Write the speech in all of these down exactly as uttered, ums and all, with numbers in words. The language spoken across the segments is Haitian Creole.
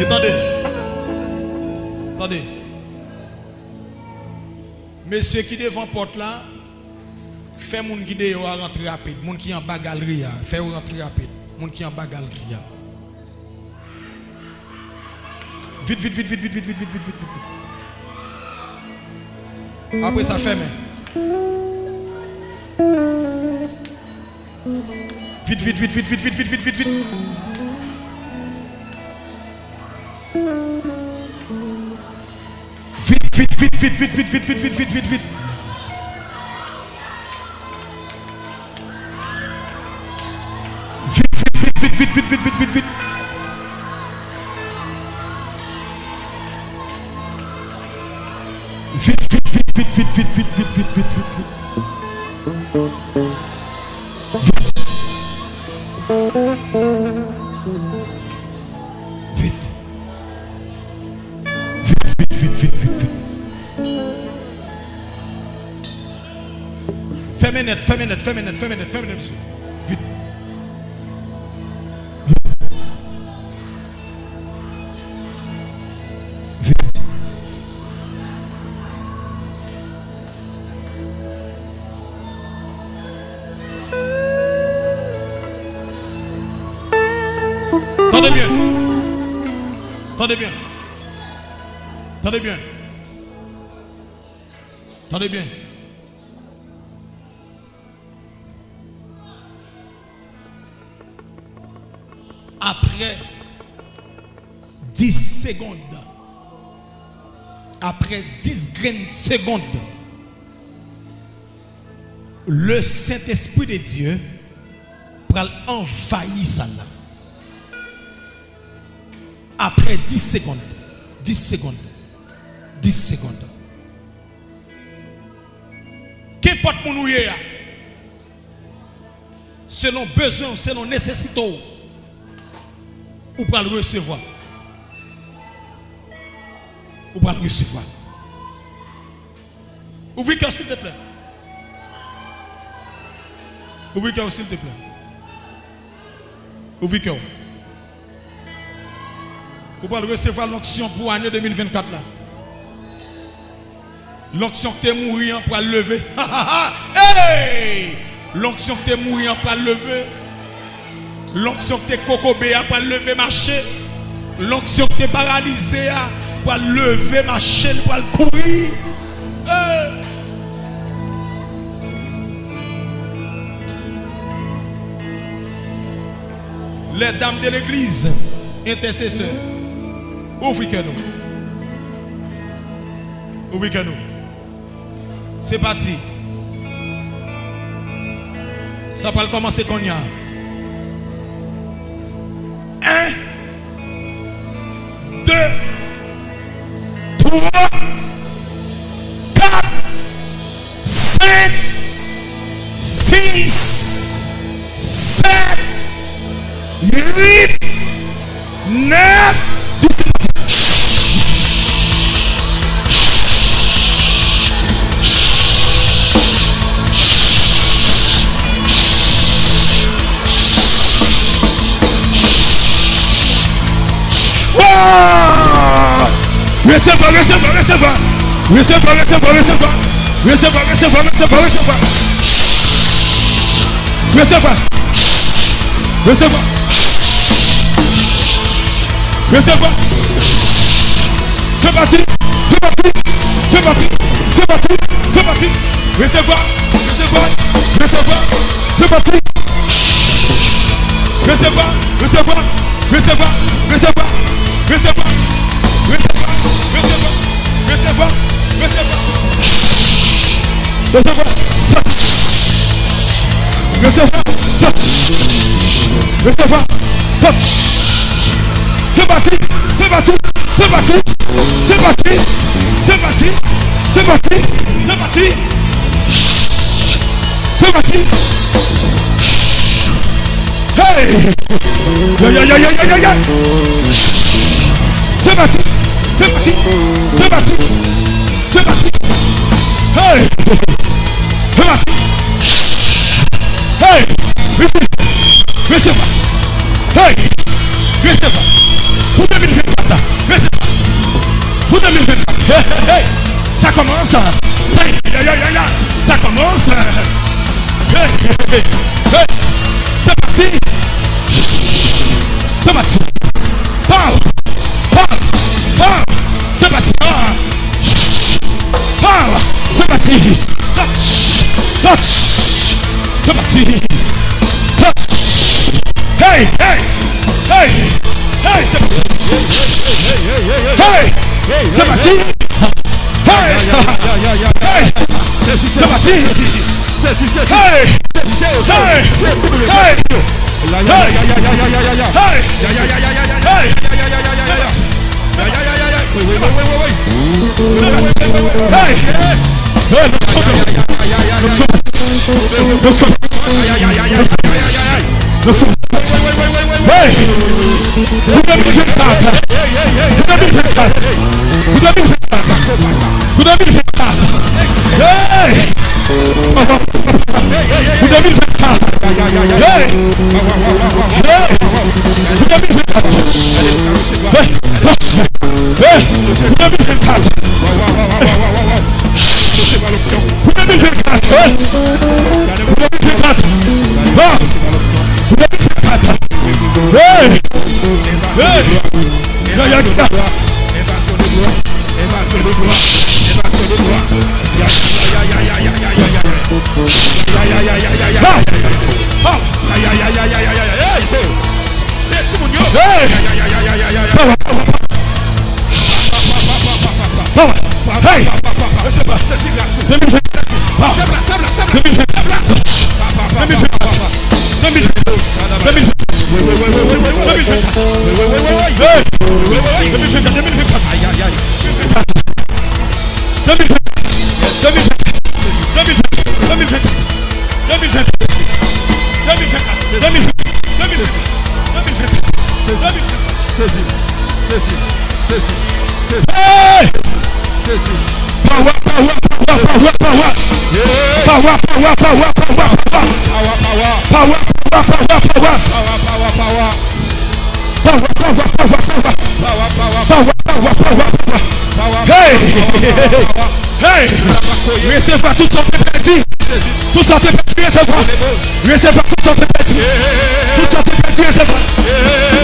E tande. Tande. Mesye ki devan pòt la, fè moun ki deyò a rantre rapid. Moun ki anba galri a, fè yo rantre rapid. Moun ki anba galri a. Vit, vit, vit. Apre sa, fèmen. Vit, vit, vit. Vit, vit, vit. Vit, vit, vit, vit, vit. Vit, vit, vit, vit. Vit. Vit. Vit, vit, vit, vit, vit, vit. Fèmen nèt, fèmen nèt, fèmen nèt, fèmen nèt, fèmen nèt, mesye. Vit. Vit. Vit. Tande byen. Tande byen. Tande byen. Tande byen. Apre dis segonn, apre dis grenn segonn, le Saint-Esprit de Dieu pral anvayi sal la. Apre dis segonn, dis segonn, dis segonn. Kenpòt moun ou ye a, selon bezwen w, selon nesesite w, ou pral resevwa. Ou pral resevwa. Ouvri kè w, silteplè. Ouvri kè w, silteplè. Ouvri kè w. Ou pral resevwa lonksyon pou ane de mil vennkat la. Lonksyon ki te mouri an pral leve. Hey! Lonksyon ki te mouri an pral leve. Lonksyon ki te kokobe a pral leve mache. Lonksyon ki te paralize a pral leve mache, li pral kouri. Hey! Les dames de l'église, entèsesè, ouvri kè nou. Ouvri kè nou. Se pati. Sa pral kòmanse kounye a. En, de, twa, kat, senk, sis, sèt, uit, nèf, dis. Resevwa, resevwa, resevwa. Resevwa, resevwa, resevwa. Resevwa, resevwa, resevwa, resevwa. Resevwa. Resevwa. Resevwa. Se pati. Se pati. Se pati. Se pati. Se pati. Resevwa. Resevwa. Resevwa. Se pati. Resevwa. Resevwa. Resevwa. Resevwa. Resevwa. Resevwa. Resevwa. Resevwa. Resevwa. Touch. Resevwa. Touch. Resevwa. Touch. Se pati. Se pati. Se pati. Se pati. Se pati. Se pati. Se pati. Se pati. Hey! Ya, ya, ya, ya, ya, ya, ya! Se pati! Se pati! Se pati! Se pati! Hey! Se pati! Hey! Resevwa! Resevwa! Hey! Resevwa! Pou de mil vennkat! Hey! Hey! Se pati! Se pati! Pow! Pow! Pow! Se pati! Ah! Pow! Se pati! Touch! Touch! Se pati! Touch! Hey! Hey! Hey! Hey! Se pati! Hey! Se pati! Hey! Hey! Se pati! Hey! Hey! Hey! Hey! Hey! Hey! Hey! Hey! Hey! Hey! Hey! Hey! Pou de mil vennkat! Pou de mil vennkat! Pou de mil vennkat! Pou de mil vennkat! Hey! Pou de mil vennkat! Hey! Hey! Pou de mil vennkat! Hey! Hey! Pou de mil vennkat! Pou de mil vennkat! Hey! Pou de mil vennkat! Ah! Pou de mil vennkat! Hey! Hey! Ya, ya, ya! Ah! Ah! Hey! Power, power, power. Power. Hey! Resevwa. De mil vennkat. Power. De mil vennkat. De mil vennkat. De mil vennkat. De mil vennkat. De mil vennkat. Hey! De mil vennkat, de mil vennkat. De mil vennkat. De mil vennkat. De mil vennkat. De mil vennkat. De mil vennkat. De mil vennkat. De mil vennkat. De mil vennkat. Sezi. Sezi. Sezi. Sezi. Hey! Sezi. Power, power, power, power, power. Yeah. Power, power, power, power, power. Power, power. Power, power, power, power. Power, power, power. Power, power, power, power. Power, power, power. Power, power, power, power. Power, hey! Power, power, power. Hey! Resevwa tout sa w te pèdi. Tout sa w te pèdi, resevwa. Resevwa tout sa w te pèdi. Tout sa w te pèdi, resevwa.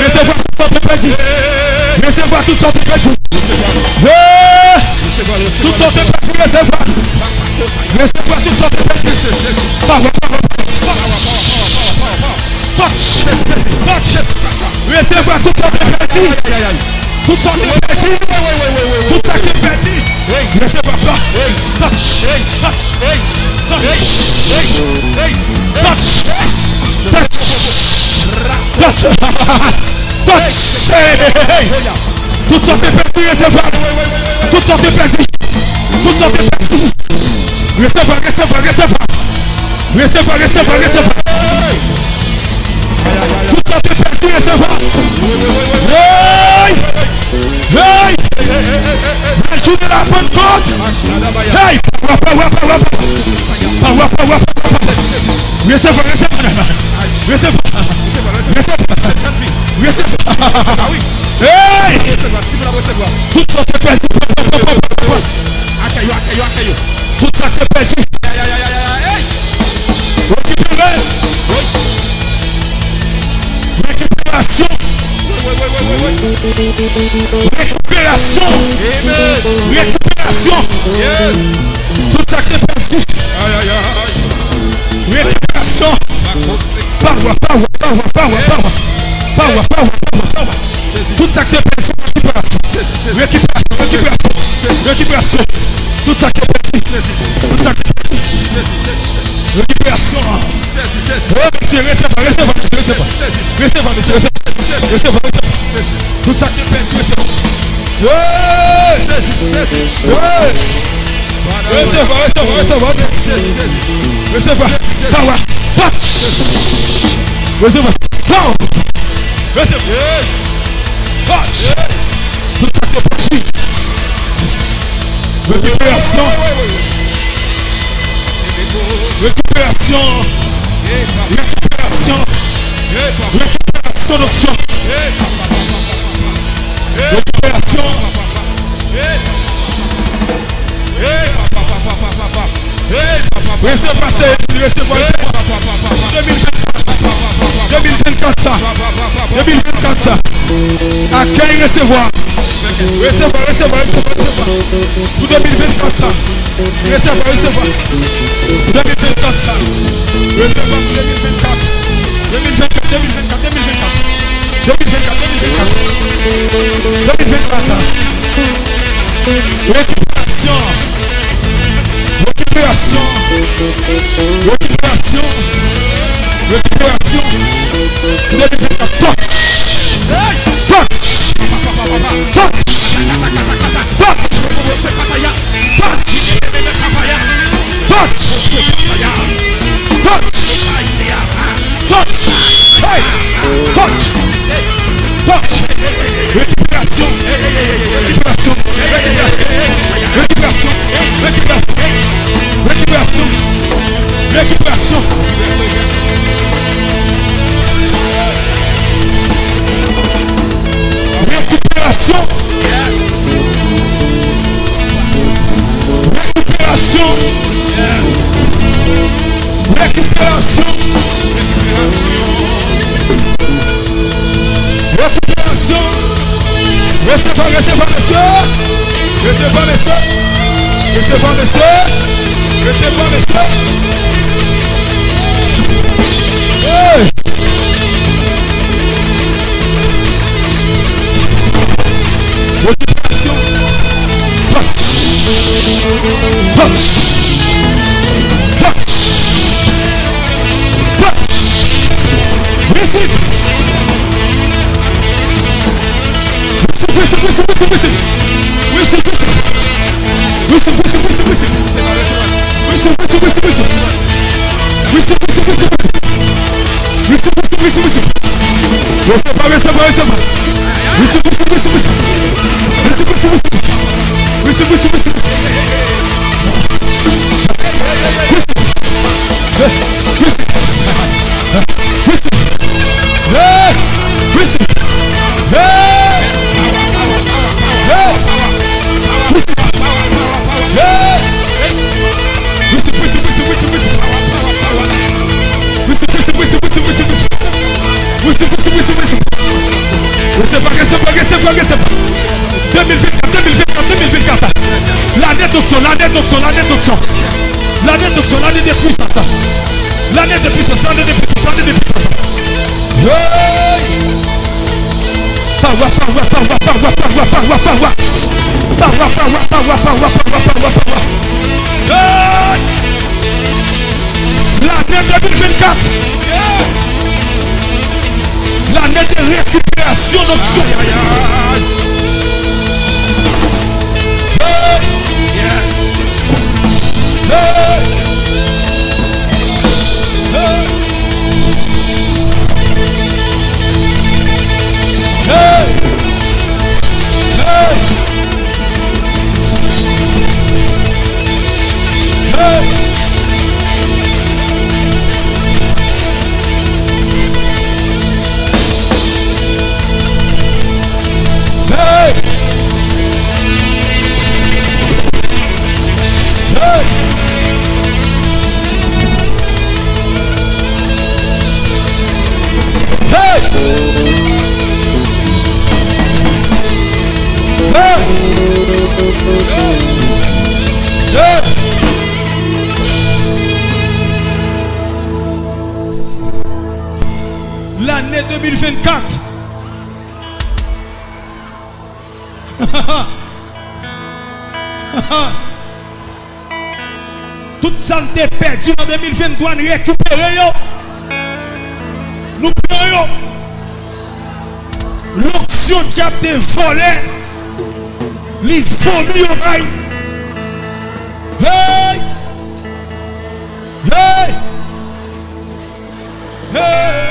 Resevwa tout sa w te pèdi. Resevwa tout sa w te pèdi. Hey! Tout sa w te pèdi, resevwa. Resevwa tout sa w te pèdi. Power, power, power. Touch! Touch! Touch! Resevwa tout sa w te pèdi. Tout sa w te pèdi. Tout sa w te pèdi. Resevwa. Touch! Touch! Touch! Touch! Touch! Touch! Hey, hey, hey, hey! Tout sa w te pèdi, resevwa. Tout sa w te pèdi. Tout sa w te pèdi. Resevwa, resevwa, resevwa. Resevwa, resevwa, resevwa. Tout sa w te pèdi, resevwa. Hey! Hey! Lajounen la Pannkòt. Hey! Power, power, power, power. Power, power, power, power. Resevwa, resevwa. Resevwa. Resevwa. Resevwa. Hey! Tout sa w te pèdi. Akèy yo, akèy yo, akèy yo. Tout sa w te pèdi. Rekipere. Rekiperasyon. Rekiperasyon. Rekiperasyon. Tout sa w te pèdi. Rekiperasyon. Power, power, power, power, power. Power, power, power, power. Tout sa k te pèdi, rekiperasyon. Rekiperasyon, rekiperasyon. Rekiperasyon. Tout sa k te pèdi. Tout sa k te pèdi. Rekiperasyon. Oh, mesye, resevwa, resevwa, mesye, resevwa. Resevwa, mesye, resevwa. Resevwa, resevwa. Tout sa k te pèdi, resevwa. Hey! Hey! Resevwa, resevwa, resevwa. Resevwa. Power. Touch. Resevwa. Power. Resevwa. Touch. Tout sa k te pèdi. Rekiperasyon. Rekiperasyon. Rekiperasyon. Rekiperasyon donksyon. Rekiperasyon. Resevwa, se, resevwa, resevwa. mil vennkat sa. De mil vennkat sa. Akèy, resevwa. Resevwa, resevwa, resevwa, resevwa. Pou de mil vennkat sa. Resevwa, resevwa. Pou de mil vennkat sa. Resevwa pou de mil vennkat. De mil vennkat, de mil vennkat, de mil vennkat. De mil vennkat, de mil vennkat. De mil vennkat la. Rekiperasyon. Rekiperasyon. Rekiperasyon. Rekiperasyon. Pou de mil vennkat. Touch. Touch. Touch. Touch. Touch. Touch. Touch. Touch. Hey! Touch! Touch! Rekiperasyon! Rekiperasyon! Rekiperasyon! Rekiperasyon! Rekiperasyon! Rekiperasyon! Rekiperasyon! Resevwa, resevwa, mesye! Resevwa, mesye! Resevwa, mesye! Resevwa, mesye! Hey! Rekiperasyon. Touch. Touch. Touch. Touch. Receive. Receive, receive, receive, receive, receive. Receive, receive, receive, receive. Receive, receive, receive, receive. Receive, receive, receive, receive. Receive, receive, receive, receive. Resevwa, resevwa, resevwa. Receive, receive, receive, receive. Receive, receive, receive, receive. Receive, receive, receive, receive. Receive. Receive. Receive. Hey! Receive. Hey! Hey! Receive. Hey! Receive, receive, receive, receive, receive. Receive, receive, receive, receive, receive. Receive, receive, receive, receive. Resevwa, resevwa, resevwa, resevwa. De mil vennkat, de mil vennkat, de mil vennkat. Lane donksyon, lane donksyon, lane donksyon. Lane donksyon, lane de pwisans. Lane de pwisans, lane de pwisans, lane de pwisans. Hey! Power, power, power, power, power, power, power. Power, power, power, power, power, power, power. Hey! Lane de mil vennkat. Yes! Lane de rekiperasyon donksyon. Ay, ay, ay. Hey! Yes! Hey! Hey! Hey! Hey! Hey! Hey! Hey! Hey! Hey! Hey! Lane de mil vennkat. Tout sa n te pèdi nan de mil venntwa, n rekipere yo. Nou pran yo. Lonksyon dyab te vòlè, li vomi yo bay. Hey! Hey! Hey!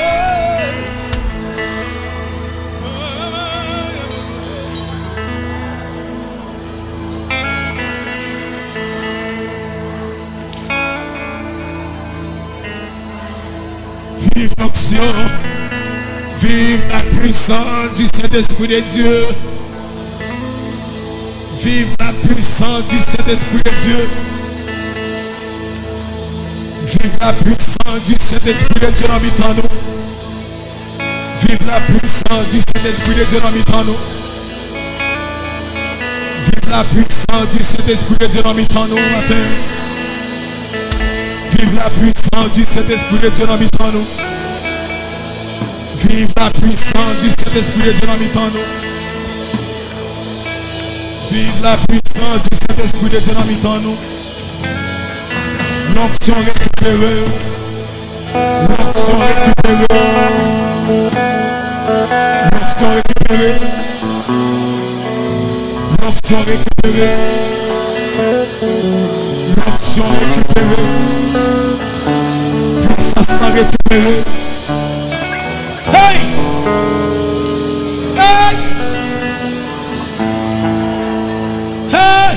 Vive l'onction, vive la puissance du Saint-Esprit de Dieu, vive la puissance du Saint-Esprit de Dieu, vive la puissance du Saint-Esprit de Dieu nan mitan nou. la puissance du Saint-Esprit de Dieu nan mitan nou. Vive la puissance du Saint-Esprit de Dieu nan mitan nou maten. Vive la puissance du Saint-Esprit de Dieu nan mitan nou. Vive la puissance du Saint-Esprit de Dieu nan mitan nou. Vive la puissance du Saint-Esprit de Dieu nan mitan nou. L'onction récupérée. L'onction récupérée. L'onction récupérée. L'onction récupérée. L'onction récupérée. Puissance la récupérée. Hey! Hey! Hey!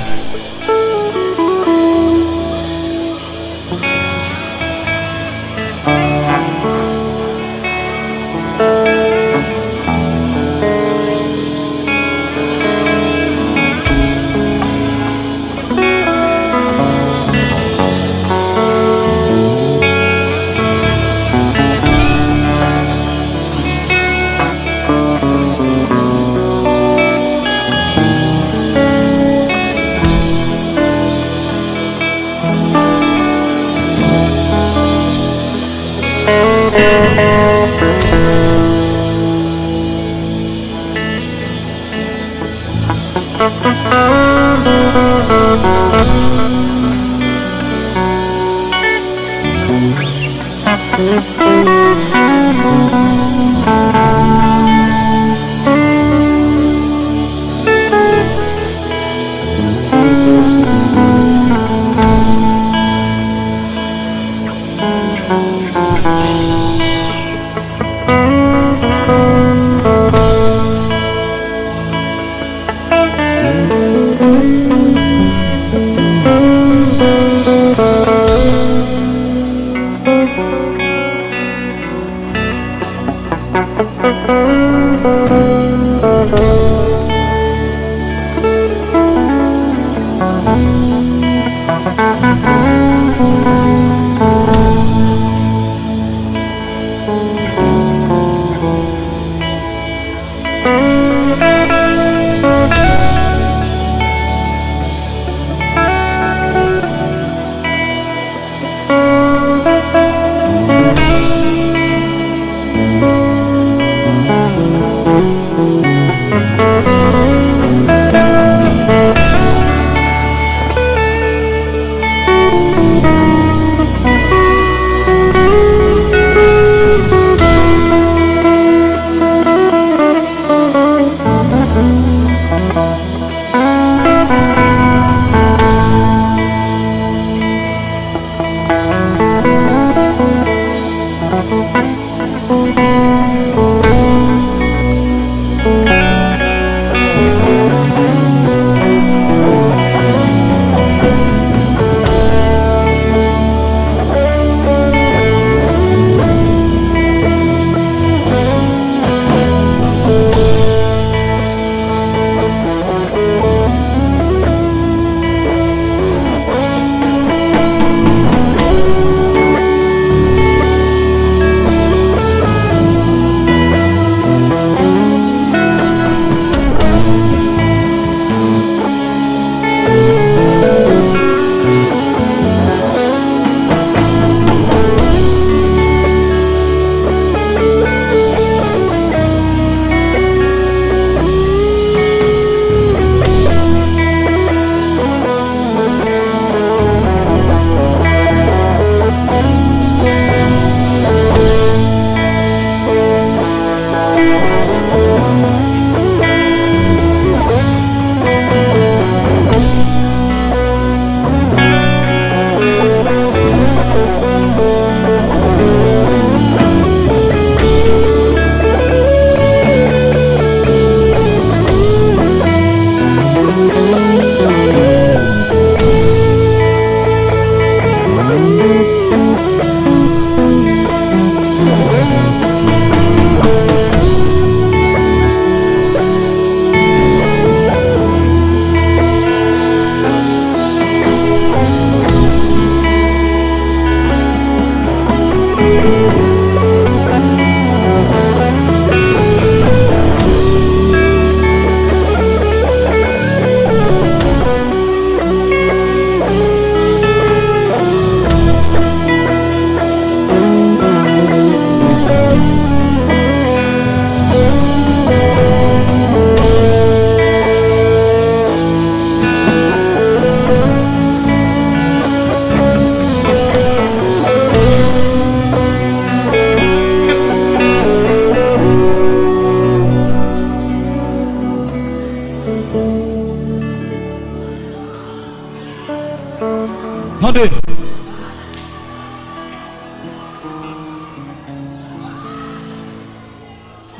de.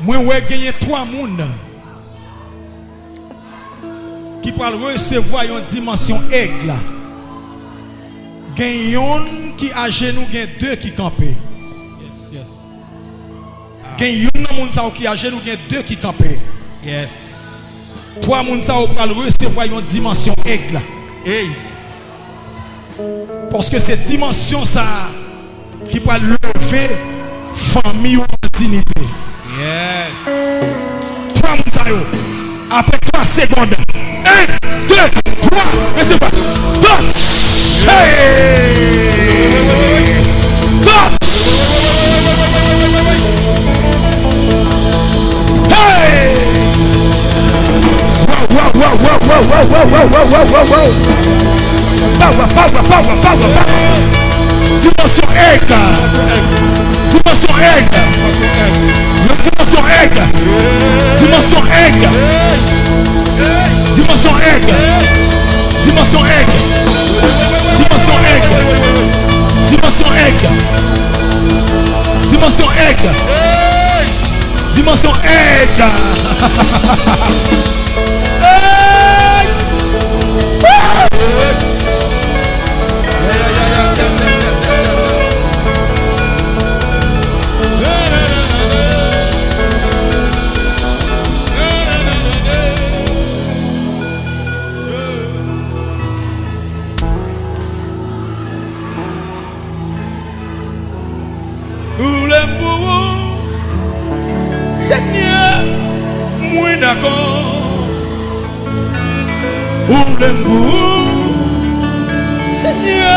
Mwen wè genyen twa moun ki pral resevwa yon dimansyon èg la. Gen yonn ki ajenou, gen de ki kanpe. Gen youn nan moun sa yo ki ajenou, gen de ki kanpe. Twa moun sa yo pral resevwa yon dimansyon èg la. Paske se dimansyon sa a ki pral leve fanmi w an diyite. Twa moun sa yo, apre twa segonn, en, de, twa, resevwa. Touch! Hey! Touch! Hey! Wow, wow, wow, wow. Power, power, power, power, power. Dimansyon èg. Dimansyon èg. Dimansyon èg. Dimansyon èg. Dimansyon èg. Dimansyon èg. Dimansyon èg. Dimansyon èg. Dimansyon èg. Dimansyon èg. Hey! Ou lè m pou ou, Senyè, mwen dakò. Ou lè m pou ou, Senyè,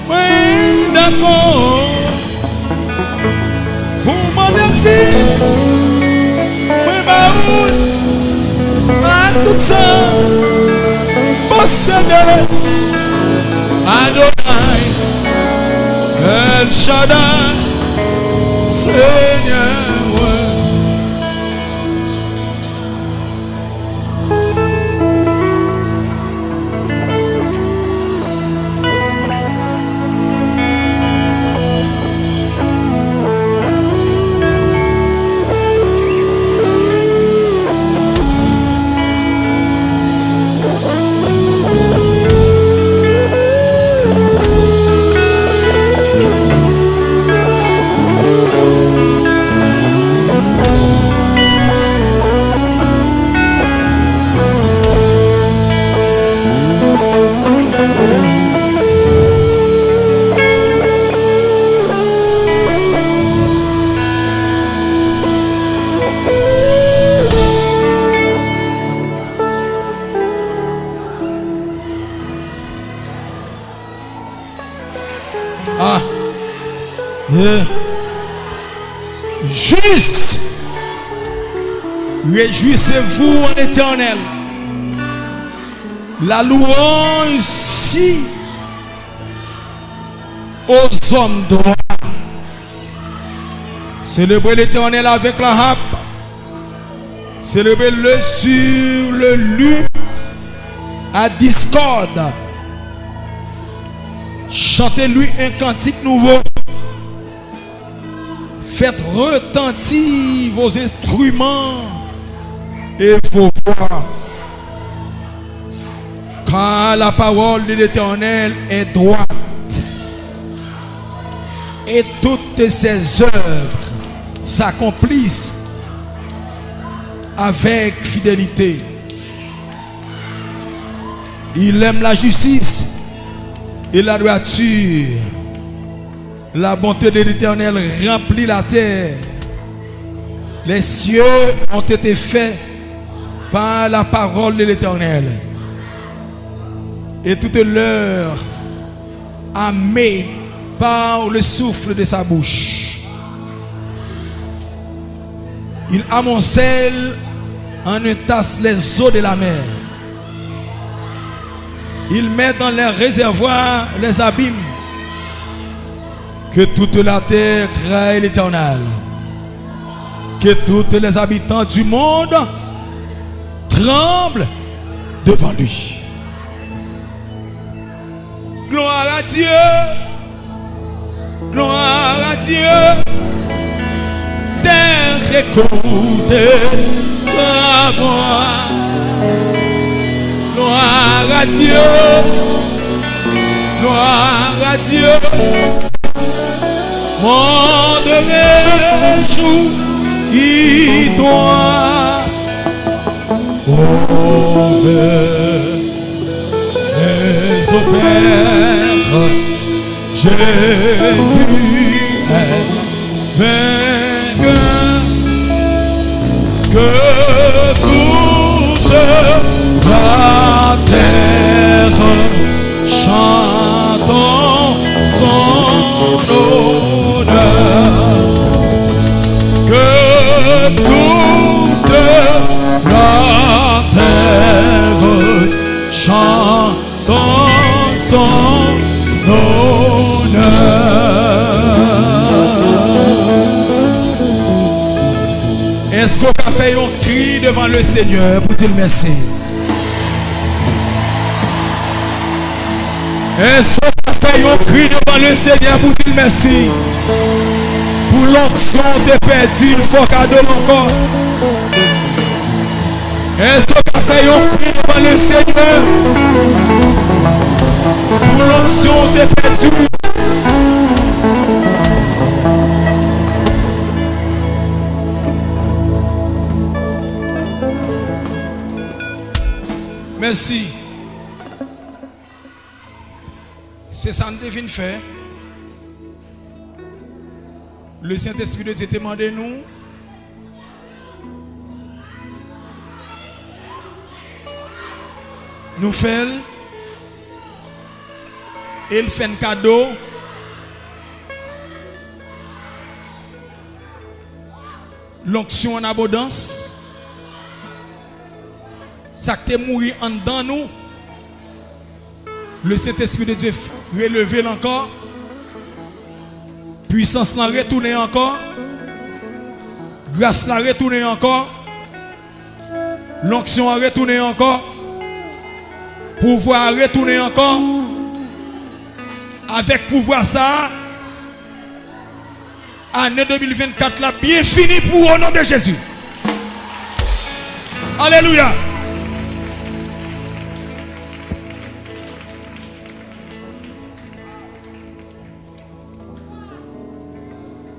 mwen dakò. Ou mande fi, mwen ba ou l ak tout sa m posede. Adonai, El Shaddai, Senyè mwen. Ah. Yeah. Juste, réjouissez-vous en l'Éternel. La louange si aux hommes droits. Célébrez l'Éternel avec la harpe. Célébrez-le sur le luth à dix cordes. Chantez-lui un cantique nouveau. Faites retentir vos instruments et vos voix. Car la parole de l'Éternel est droite, et toutes ses œuvres s'accomplissent avec fidélité. Il aime la justice et la droiture. La bonté de l'Éternel remplit la terre. Les cieux ont été faits par la parole de l'Éternel, et toute l'earth amée par le souffle de sa bouche. Il amoncelle en une tasse les eaux de la mer. Il met dans les réservoirs les abîmes. Que toute la terre crache l'Éternel. Que tous les habitants du monde tremblent devant lui. Gloire à Dieu. Gloire à Dieu. Terre, écoutez sa voix. Gloire à Dieu. Gloire à Dieu. Monde, réjouis-toi. Ô Père, Jésus est vainqueur, que toute la terre chantons son honneur. Que toute la terre chantons son honneur. Èske w ka fè yon kri devan Lesenyè pou di l mèsi? Èske w ka fè yon kri devan Lesenyè pou di l mèsi? Pou lonksyon w te pèdi, l fè w kado l ankò. Èske w ka fè yon kri devan Lesenyè? Pou lonksyon w te pèdi. Mèsi. Se sa n te vin fè. Le Saint-Esprit de Dieu te mande nou. Nou fè l. E l fè n kado. Lonksyon an abondans. Sa k te mouri anndan nou, le Saint-Esprit de Dieu f-, releve l ankò. Pwisans lan retounen ankò. Gras la retounen ankò. Lonksyon an retounen ankò. Pouvwa a retounen ankò. Avèk pouvwa sa a, ane de mil vennkat la byen fini pou ou, o non de Jezi. Alelouya.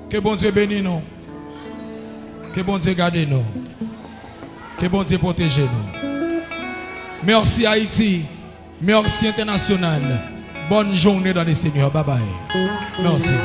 Ke Bondye beni nou. Ke Bondye gade nou. Ke Bondye pwoteje nou. Mèsi Ayiti. Mèsi entènasyonal. Bonne journée dans le Seigneur. Bye bye. Mèsi.